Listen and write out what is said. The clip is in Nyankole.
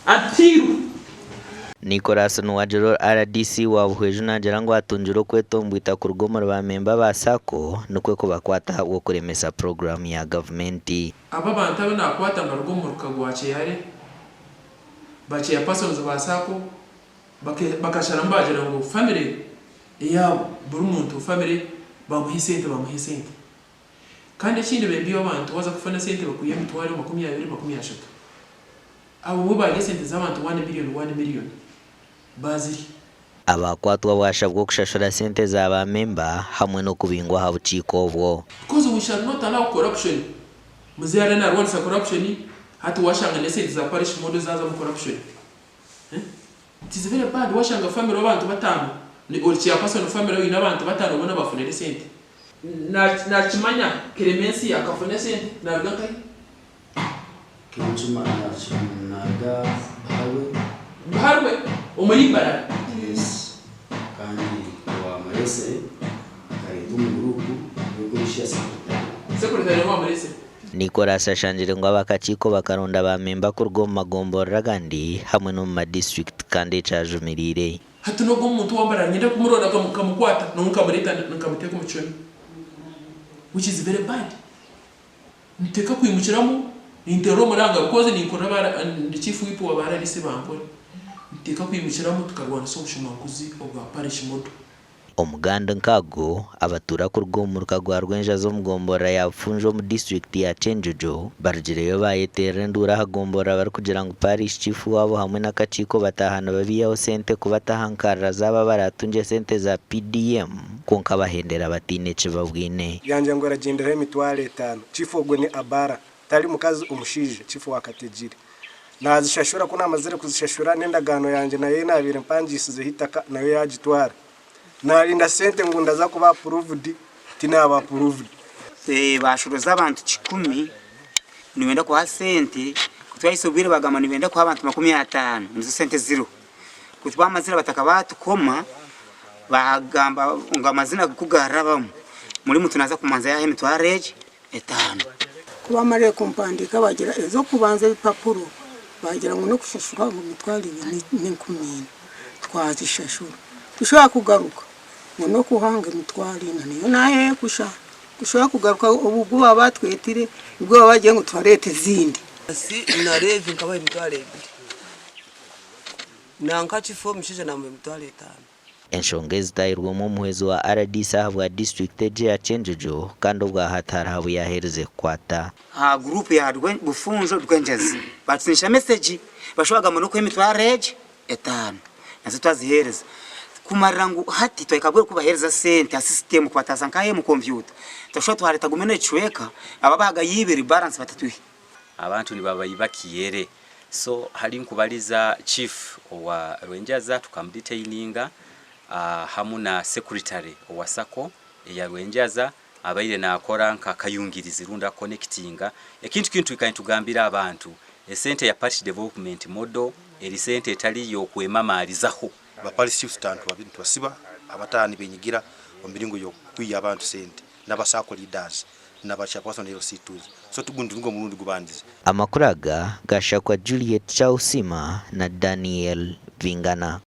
Atiirwe. Nicholas Nuwagiro RDC wa Buhweju naagira ngu atungire okwetombwita kuruga omuri ba memba ba Sacco nikwo kubakwata ahabw'okuremesa puroguraamu ya gavumenti. Abo abantu abu naakwata nibaruga omu muruka gwa Kyeyare, ba chairpersons ba Sacco bakasharamu baagira ngu family eyaabo buri muntu family bamuhe esente bamuhe esente. Kandi ekindi bembiiwe abantu waaza kufuna esente bakwiha emitwaro 20, 30. Abamwe baarya esente z'abantu one million one million baazirya. Abakwatwa bwashabwa okushashura sente za ba memba hamwe n'okubingwa aha bukiiko obwo. Because we shall not allow corruption. Mzee ariyo narwanisa corruption hati washanga nesente za parish model zazamu corruption. Eh? It is very bad washanga family abantu batano ori chairperson family oyine abantu batano bona bafunire esente. Nakimanya Clemensia akafuna esente naruga nkahi? Kenchuma naruga Biharwe. Biharwe omuri Mbarara? Yes kandi owamuresire akaretwa omu group yokweshusha secretary. Secretary niwe wamuresire? Nicholas ashangire ngu ab'akakiiko bakaronda ba memba kuruga omu magomborora agandi hamwe n'omu ma disiturikiti kandi eki ajumiriire. Hati n'ogwo omuntu owa Mbarara niinyenda kumuronda nkamukwata nyowe nkamureeta nkamuteeka omu kihome which is very bad. Niteeka kwimukiramu ninteera omuranga because ninkorera aba ndi chief whip wa ba RDC ba Ankole. Niteeka kwimukiramu tukarwanisa obushumankuzi obwa parish model. Omuganda nk'ago, abatuura kuruga omu muruka gwa Rwenjazi omu gomborora ya Bufunjo omu disiturikiti ya Kyenjojo barugireyo bayeterera enduuru aha gomborora barikugira ngu Parish Chief waabo hamwe n'akakiiko bataaha nibabiihaho sente kubata aha nkarra zaabo abaratungye sente za PDM kwonka bahendera bataine eki babwine. Yangya ngu aragyenderaho emitwaro etaano. Chief ogwo ni Abara. Tari mukazi, omushaija. Chief wa Kategire. Naazishashura, ku naamazire kuzishashura n'endagaano yangye nayo ei naabaire mpangiisizeho eitaka nayo yaagitwara. Naarinda sente ngu ndaza kuba approved, tinaaba approved. Baashoroza abantu kikumi nibenda kubaha sente, ku twahitsya obwire bagamba nibenda kuha abantu 50 nizo sente eziriho. Ku twamazire abataka baatukoma baagamba ngu amazina ku gaarabamu buri muntu naaza kumanza yaaha emitwaro egi etaano. Ku baamarire kumpandiika baagira ez'okubanza ebipapuro baagira ngu n'okushashura ngu emitwaro ebiri n'enkumi ina twazishashura. Tushobora kugaruka ngu n'okuha ngu emitwaro ina niyo naaheyo kusha. Tushobora kugaruka obu bwo baaba batwetire nibwo baba bagira ngu tubareete ezindi. Na Leevi nkabaha emitwaro ebiri, nanka Kifo omushaija naamuha emitwaro etaano. Enshonga ezi zitaahirwemu omuhwezi wa rdc ahabwa disiturikiti egi eya Kyenjojo kandi obwahati hariho abu yaaherize kukwata. Aha group ya Bufunjo Rwengyezi batusindikira message bashuba bagamba nokuha emitwaro egi etaano nazo twazihereza kumarira ngu hati twahika bwire kubahereza sente aha system kubatasa nkahe omu computer twashuba twareta gumwe nekicweka ababahaga yibiri balance batatuhe. Abantu nibabaiba kiyere so hali nkubaliza chief owa Rwenjaza tukamudetaininga hamu na secretary owa sacco eya Rwenjaza abaire nakora nka kayungirizi rundi akuconnectinga ekintu kinu twikara nitugambira abantu esente ya parish development model eri sente etali yokwemamarizaho. Ba parish chiefs nitubasiba abataha nibenyigira omu miringo yokwiha abantu sente naba sacco leaders na ba chairperson LC2s so guno tinigwo murundi gubandize. Amakuru aga gashakwa Juliet Kyawusiima na Daniel Bingana.